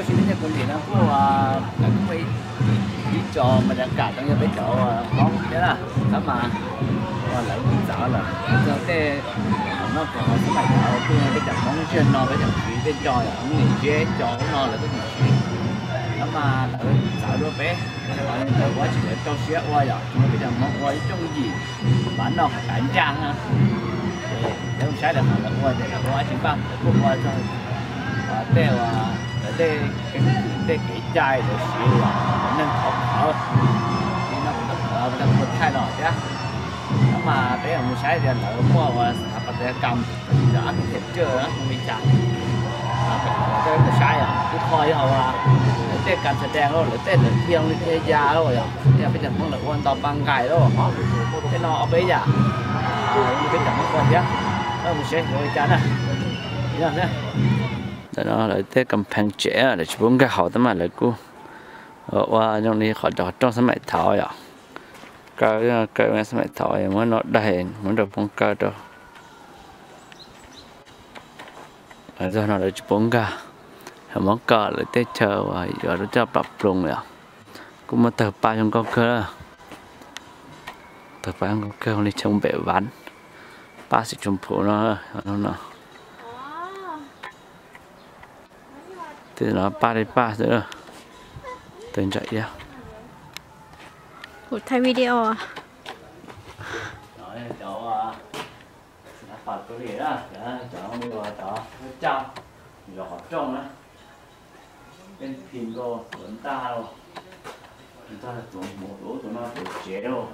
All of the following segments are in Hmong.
Kuv sim neej kuv ntim no kuj, lawv kuj ib tso mas da kam rau yog peb cov Hmoob thiab na, tab mas lawv kuj txawv lawm, txog tej noj qos xab maim thav kuj yog peb cov Hmoob ziag no peb cov siv tej tso yom, Hmoob niam tsev tso ub no lawv kuj tsis siv, tab mas lawv txawv dua peb, lawv ua tsis lawv rau siab ua yom, tsuas peb cov Hmoob ua ib rooj yim, pav noj kav ncaj na. Ces lawv saib lawv qhov lawv ua ces lawv ua tsis npaj, lawv kuj ua txog tej uas lawv tej keeb kwm tej kev cai lawv siv uas neeg thov khawv, li no kuv tau khawv kuv tau ua thaij los thiab. Tab mas peb mus saib tias lawv muaj uas xav pas tias kam cov ab phi them coj hu li cas, peb saib os, ib qho yog uas lawv tej kas xas dees lauj, lawv tej lawv dhia li dhia ya lauj yom, yog peb cov Hmoob lawv ua nto pa nqais lauj, tej no ob peb yam peb cov Hmoob ua thiab. Mus saib yuav li cas na. Ntawm no lawv tej kam phees tsev lawv tsis pub nkag hauv tab mas lawv kuj ua zoo li qhov cov rooj xab maim thav yom. Kaw, kaw xab maim thav muab no daig muab rau poob kaw rau. Zog no lawv tsis pub nkag, muab kaw lawv tej chaw uas yuav rau coj plam ploog yom. Kuj muaj tawg paj zoo nkauj kawg, tawg paj zoo nkauj kawg li chaw npem vav, paj xim tshum phuv no no. Tej no paj li paj xwb, tawg ntsa iab. Kuv thaij video. Cov li cov cov caj zov qhov rooj na, peb phim rau tuav ntaj, tuav hmuv tuav ub tuav no tuav tsev lauj,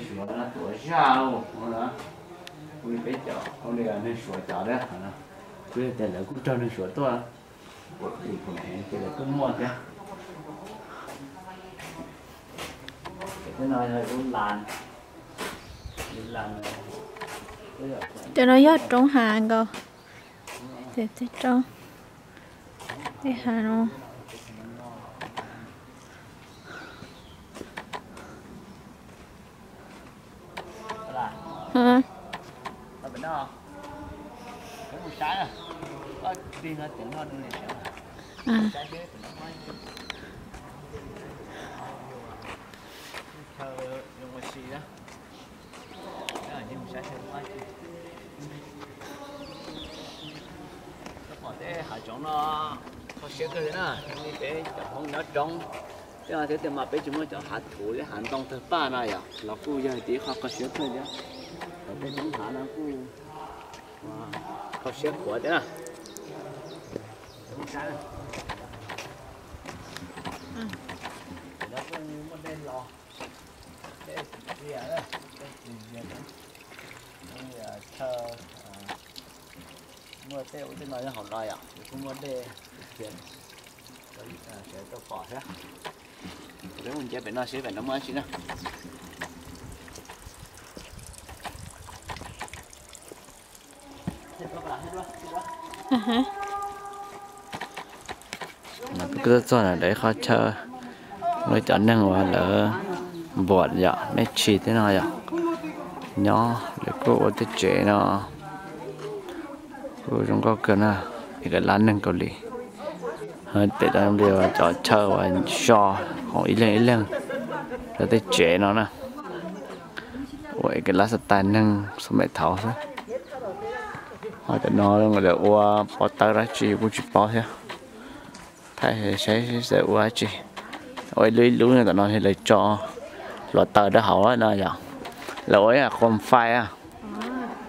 suav no tuav zaj lauj, ua li peb cov ua li neeg suav cov thiab. Kuj yog tias lawv kuj raug neeg suav tuaj ua tim pum heev ces lawv kuj muaj thiab. Tej no yog lub las, lub las. Cov no yog roob hav nkaus, tej roob, tej hav no. Pom tej hav zoov no kho siab kawg li na, li peb cov Hmoob nyob roob. Tej no thiab tias mas peb tsis muaj cov hav thuv thiab hav ntoo tawg paj no yom, los kuj yog tib qho kho siab kawg thiab. Cov peb Hmoob hav no kuj kho siab khuav thiab na. Muaj dej los, dej tsis ntsia, dej tsis ntsia, chaw, muaj tej ub tej no nyob hauv no yom, kuj muaj dej tiag, sawv daws tuaj pom thiab. Peb mus nce pem no seb pem no muaj dab tsi na. Peb kuj tuaj txog ntawm ib qho chaw, muaj cov neeg uas lawv npuam yom, mej tshis tej no yom, nyob lawv kuj ua tej tsev no kuj zoo nkauj kawg na, es kav lab neeg Kaus Lim. Pem no li cov chaw uas so hauv ib leeg ib leeg rau tej tsev no na, ua es kav lab xav tais neeg xav maim thaud xwb. Ho cov no lawv ua pob tawb dab tsi kuj tsis paub thiab. Thaij saib xav ua dab tsi. Ua ib lub ib lub no, tom no lawv tso hluav taws rau hauv no yom. Lawv ua ib yam khoom fais,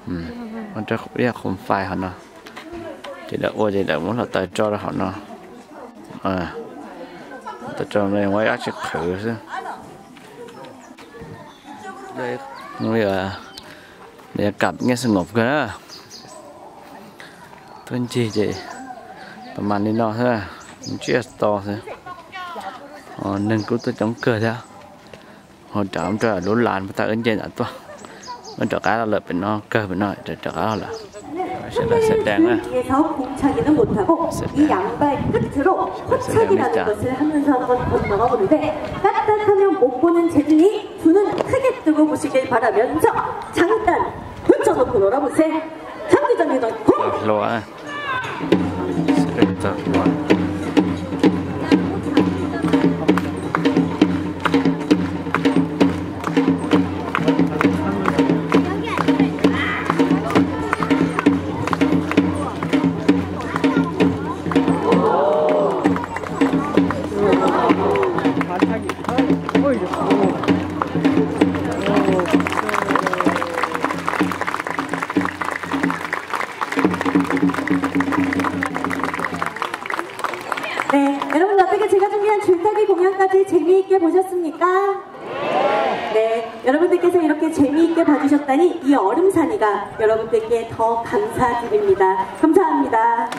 ib yam khoom fais hauv no. Ces lawv ua ces lawv muab hluav taws tso rau hauv no. Hluav taws tso ua ib dab tsi qhwv xwb. Nws yog kam nyiaj xwb ngom kawg na. Tuaj ncig ces pas mas li no xwb, ntsiab to xwb. Neeg kuj tuaj coob kawg thiab. Ho rov rau lub las puag ta wb nce ntawd tuaj. Wb rov qab los lawm pem no, kawg pem no, rov qab los lawm. Sawv daws xav dees na. 뒤에서 이 양말 끝으로 이 hodtsa기라는 것을 하면서 한번 더 나가보는데, 따뜻하면 못 보는 재준이 두 눈 크게 뜨고 보시길 바라면서, 장단 붙여놓고 놀아보세요. 경기장에서 고! Tau hluas, sawv daws tau hluas. 네, 여러분 어떻게 제가 준비한 줄타기 공연까지 재미있게 보셨습니까? 네, 여러분들께서 이렇게 재미있게 봐주셨다니 이 얼음산이가 여러분들께 더 감사드립니다. 감사합니다.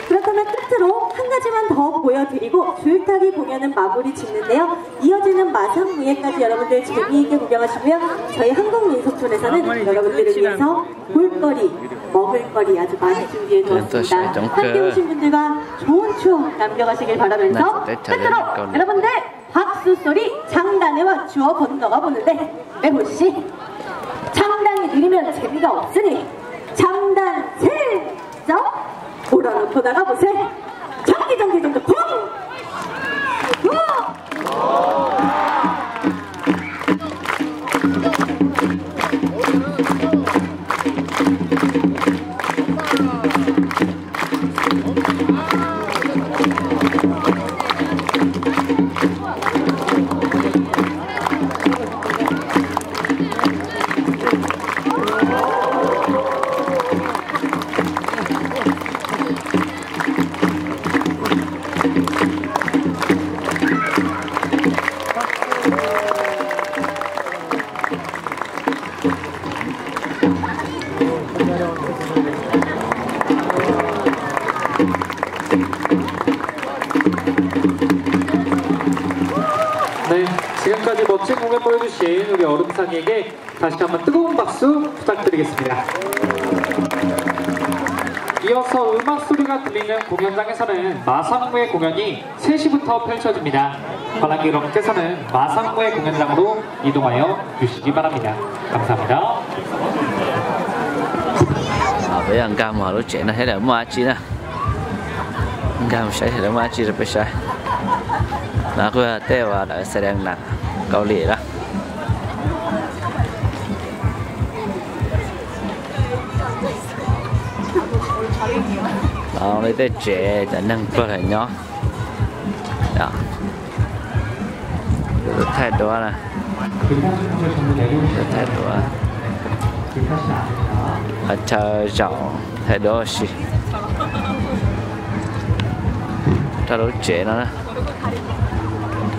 그렇다면 끝으로 한 가지만 더 보여드리고 줄타기 공연은 마무리 짓는데요. 이어지는 마상무예까지 여러분들 재미있게 구경하시고요. 저희 한국민속촌에서는 여러분들을 위해서 볼거리, 먹을거리 아주 많이 준비해 두었습니다. 함께 오신 분들과 좋은 추억 남겨가시길 바라면서 끝으로 여러분들 박수 소리 장단에 맞추어 건너가 보는데, 배호 씨, 장단이 느리면 재미가 없으니 장단 세 점 몰아놓고 나가보세요. 장기 장기 장기 쿵! 우! 네, 지금까지 멋진 공연 보여주신 우리 얼음산이에게 다시 한번 뜨거운 박수 부탁드리겠습니다. 이어서 음악 소리가 들리는 공연장에서는 마상무의 공연이 세 시부터 펼쳐집니다. 관람객 여러분께서는 마상무의 공연장으로 이동하여 주시기 바랍니다. 감사합니다. Peb yog nkag mus hauv lub tsev no seb lawv muaj dab tsi na. Nkag mus saib seb lawv muaj dab tsi rau peb saib. No kuj yog tej uas lawv xav dees na, Kaus Lim na. Los li tej tsev cov neeg pluag lawm nyob. Thaij duab na, thaij duab, chaw zaum thaij duab ua si. Rau lub tsev no na,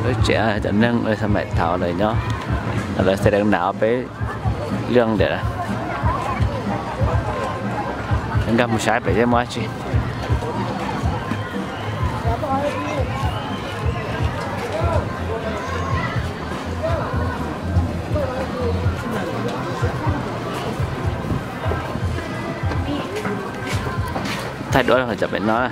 lub tsev cov neeg xav maim thaum lawv nyob, lawv xav dees na peb lub tiam. Nkag mus saib pem seb muaj dab tsi. Thaij duab rau cov pem no na.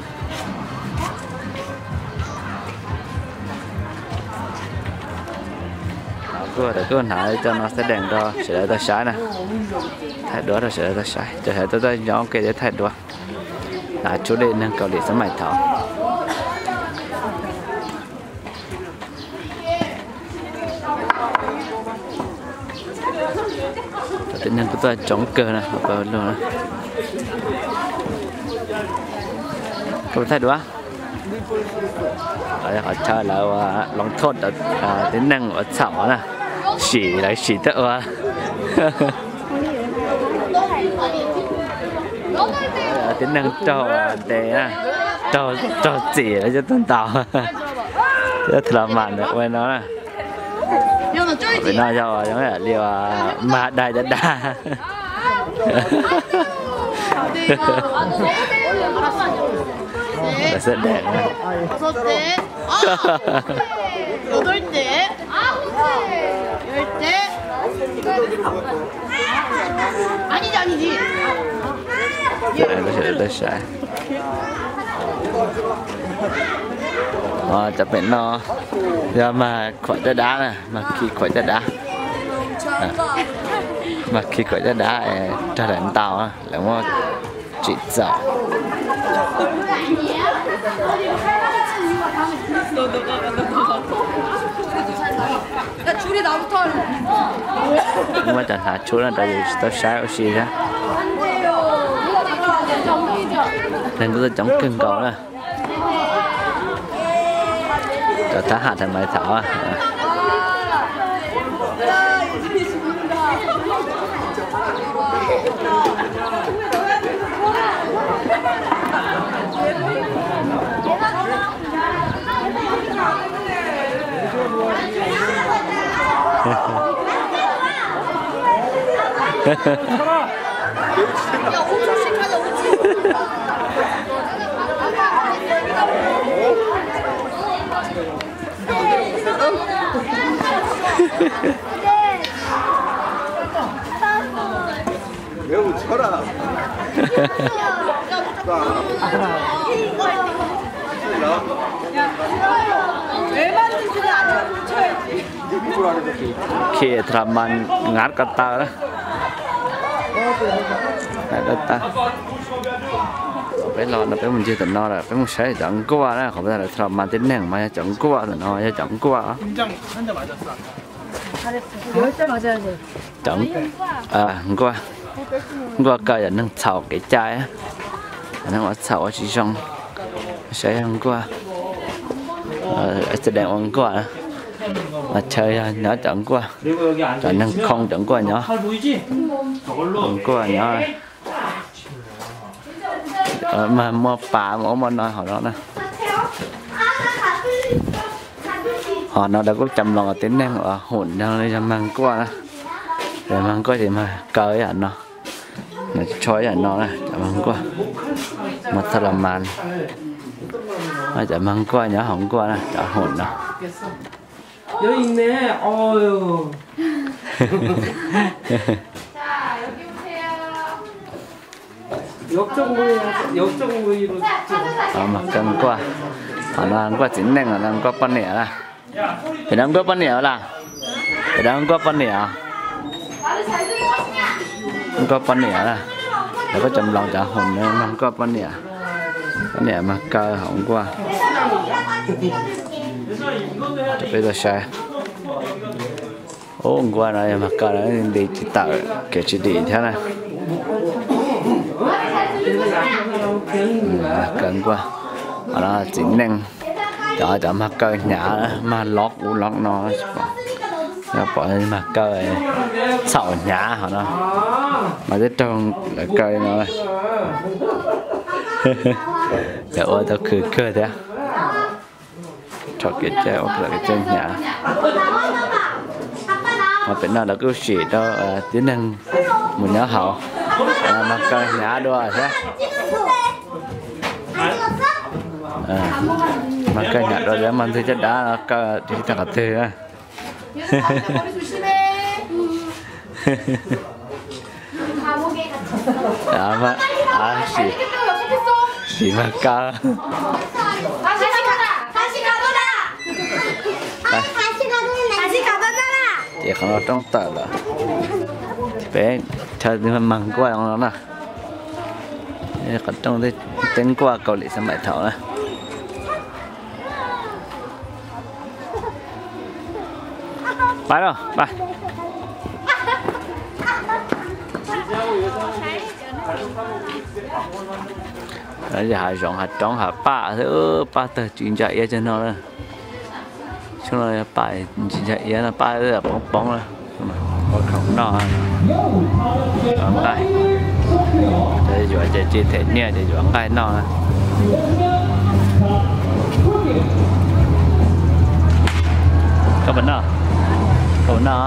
Kuj, kuj hnav cov no xav dees rau sawv daws tau saib na. Thaij duab rau sawv daws tau saib, cov sawv daws tau nyob ua ke thaij duab. Hnav tshuaj li neeg Kaus Lim xab maim thaum. Cov tib neeg kuj tuaj coob kawg na, koj thaij duab. Qhov chaw lawv ua loo thoj tib neeg ua txhaum na, sim lawv sim tuaj ua. Tib neeg raug ntes, raug txim lawv cov tuaj ntaus. Cov tha los mas ntawd ua no na. Pem no yog zoo li uas mag dai caj dab. Lawv xav dees na. Sawv daws tau saib. Cov pem no yog mag khuam caj dab na, mag khi khuam caj dab. Mag khi khuam caj dab es raug lawv ntaus, lawv muaj tsim txom. Muab cov hnav tshuaj no rau yus tsis tau saib ua si thiab. Neeg kuj tuaj coob kawg nkaus na. Thab ham tham maiv thaum. Khi tha mas ngat ko taw na. Ngat ko taw. Peb los no peb mus ncig tom no lawm, peb mus saib cov nkuaj na, qhov tha mas tib neeg mas yog cov nkuaj tom no, yog cov nkuaj. Cov nkuaj, nkuaj kaw yog neeg txhaum kev cai, neeg ua txhaum ua tsis zoo, saib yog nkuaj, txav dees ua nkuaj, mas chaw yog nyob cov nkuaj, cov neeg khoo cov nkuaj nyob, nkuaj nyob. Mas muaj pas muaj ub muaj no hauv no na. Hauv no lawv kuj cov mloog tib neeg uas hum no yog mag nkuaj na. Yog mag nkuaj ces mag kaw ib yam no, no tsho ib yam no na, cov mag nkuaj, mag tha mas, cov mag nkuaj nyob hauv nkuaj na, cov hum no. Mag kaw nkuaj, qhov no nkuaj txiv neej, nkuaj poj niam na. Pem no nkuaj poj niam las? Pem no nkuaj poj niam, nkuaj poj niam na. Lawv kuj cov mloog cov hum no mag nkuaj poj niam, poj niam mag kaw hauv nkuaj. Peb tau saib. Ub, nkuaj no yog mag kaw nti tsis tawm, kev tsis dim thiab na. Kaw nkuaj, qhov no txiv neej, cov, cov mag kaw hnyav, mag lov ub lov no, pom mag kaw txhaum hnyav hov no, mas twb raug lawv kaw no. Lawv ua tau khwv kawg thiab. Rau kev cai ua kev cai hnyav. Ho pem no lawv kuj sim rau tib neeg mus nyob hauv, mag kaw hnyav dua thiab. Mag kaw hnyav dua thiab, mag ntxwg caj dab no kaw tsis tag qhov twg. Sim mag kaw. Ces qhov no roob tawm lawm, peb chaw mag nkuaj no na. Qhov rooj, teb nkuaj Kaus Lim xab maim thaum na. Pab los, pab. Yog hav zoov hav roob hav paj xwb, paj tawg tsis ntsa iab cag no na. Xyoo no paj tsis ntsa iab no, paj poob poob na. Ua khoom noj, nqaij, yuav ces tsis them nyiaj ces yuav nqaij noj na. Koj puas noj? Koj puas noj?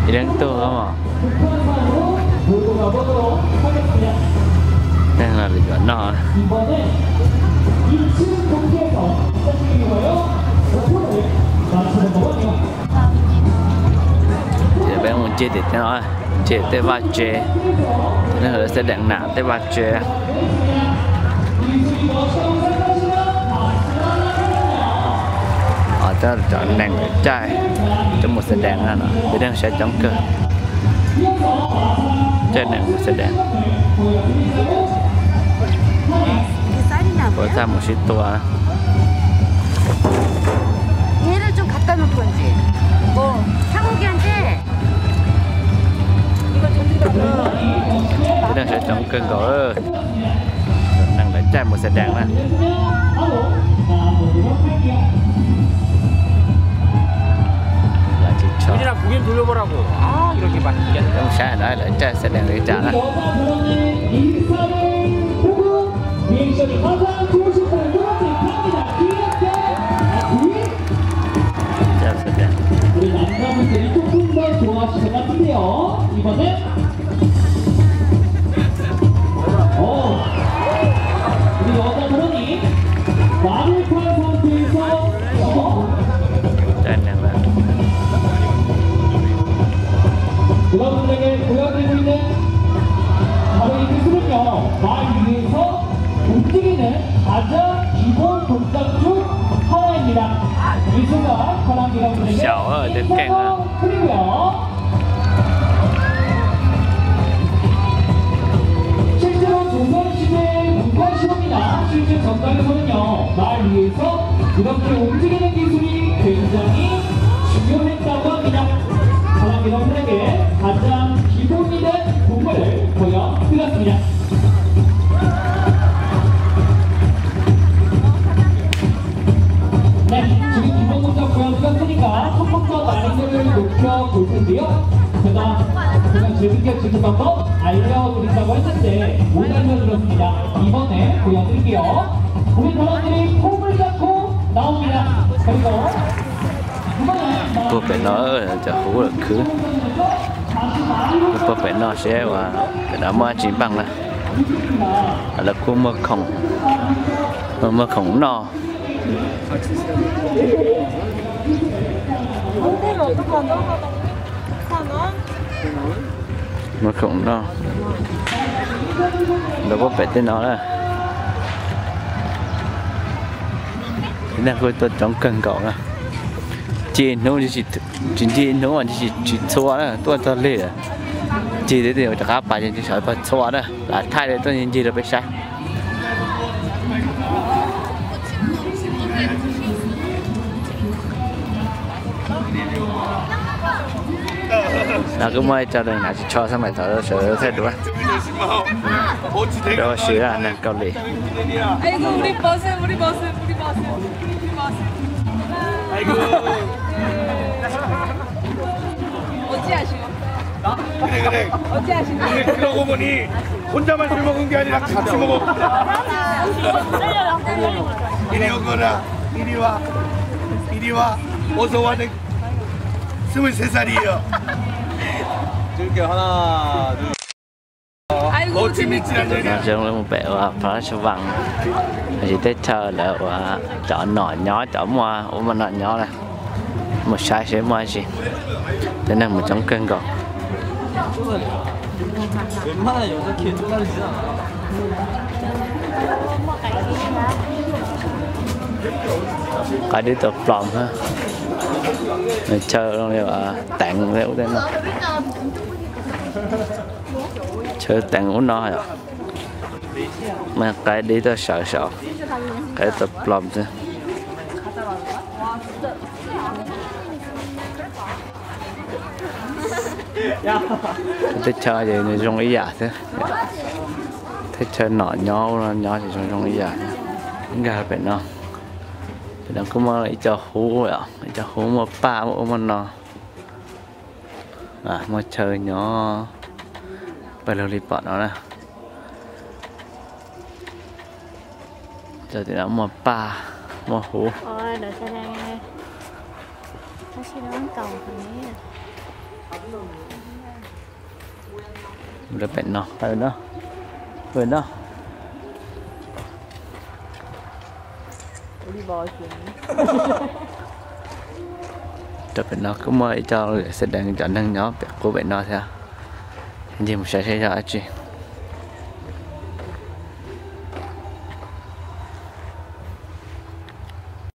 Ib leeg tug mog. Neeg no lawv yuav noj. Ces peb mus ncig tim no, ncig tej vaj tsev, nej lawv xav deev nam tej vaj tsev. Cov neeg caij cov mus xav deev no, peb neeg saib coob kawg. Caij neeg mus xav deev, puas txaj mus sib tua. Peb neeg saib coob kawg nkaus. Neeg lawv caij mus xav deev na. Xe đang đi trả đó. 여자분은 인사를 혹은 리액션이 가장 좋으신 분을 두 번째 갑니다. 귀엽게. 아, 우리 남자분들이 조금 더 좋아하실 것 같은데요. 이번에 어, 우리 여자 그러니 말을 판 상태에서 어, 여러분들에게 보여드리고 있는 바로 이 기술은요, 말 위에서 움직이는 가장 기본 동작 중 하나입니다. 이 순간 사람 여러분들에게 Xyaum, ua ntawd keej na. 인사도 드리고요. 실제로 조선시대 문과 시험이나 실제 전장에서는요, 날 위해서 이렇게 움직이는 기술이 굉장히 중요했다고 합니다. 사람 여러분에게 가장 기본이 된 동물을 보여드렸습니다. 네, 지금 기본 동작 보여드렸으니까 조금 더 난이도를 높여볼 텐데요. 제가 그냥 재밌게 지금 한번 알려드린다고 했는데 못 알려드렸습니다. 이번에 보여드릴게요. 우리 사람들이 폼을 잡고 나옵니다. 그리고 이번에 Puag pem no, cov huv lawm khwv. Puag pem no seb ua, pem no muaj tsis npaaj na. Lawv kuj muaj khoom, muaj khoom noj. Muaj khoom noj. Lawv kuj pem tej no na. Tib neeg kuj tuaj coob kawg nkaus na. Cig hnub, tsis ncig hnub mas tsis txhua na, tuaj txog lig lawm. Cig twb rov qab pas ces tsis sawv pag txhua na, lam thaij li tuaj ncig rau peb saib. No kuj muaj ib co neeg hnav tsis tsho xab mais tod sawv thaij duab. Rau siv neeg Kaus Lim. 그래, 그래. 그러고 보니 혼자만 술 먹은 게 아니라 같이 먹어. 이리 오거라. 이리 와. 이리 와. 어서 와. 내 스물세 살이에요. 이렇게 하나, 둘. Tus no zoo li mus pem ua Phav Lab Sab Vaas, hais tias teb chaws lawv ua cov nom nyob, cov muaj ua muaj nom nyob na. Mus saib seb muaj dab tsi. Cov neeg mus coob kawg nkaus. Qaib dib tau ploos na. Nws chaw zoo li teev ub tej no. Chaw teev ub no yom. Mas qaib dib tau sawv saum, qaib tau ploos xwb. Teb chaws ces nws zoo ib yam xwb. Teb chaws nom nyob ub no nyob ces zoo zoo ib yam. Nkag pem no, pem no kuj muaj ib co huv, ib co huv muaj paj muaj ub muaj no. Muaj chaw nyob pawg lug li pom no na. Cov tim no muaj paj, muaj huv. Rau pem no, pem no, pem no. Rau pem no kuj muaj ib co lwm xeem deev cov neeg nyob pem qub pem no thiab. Ncig mus saib seb yog dab tsi.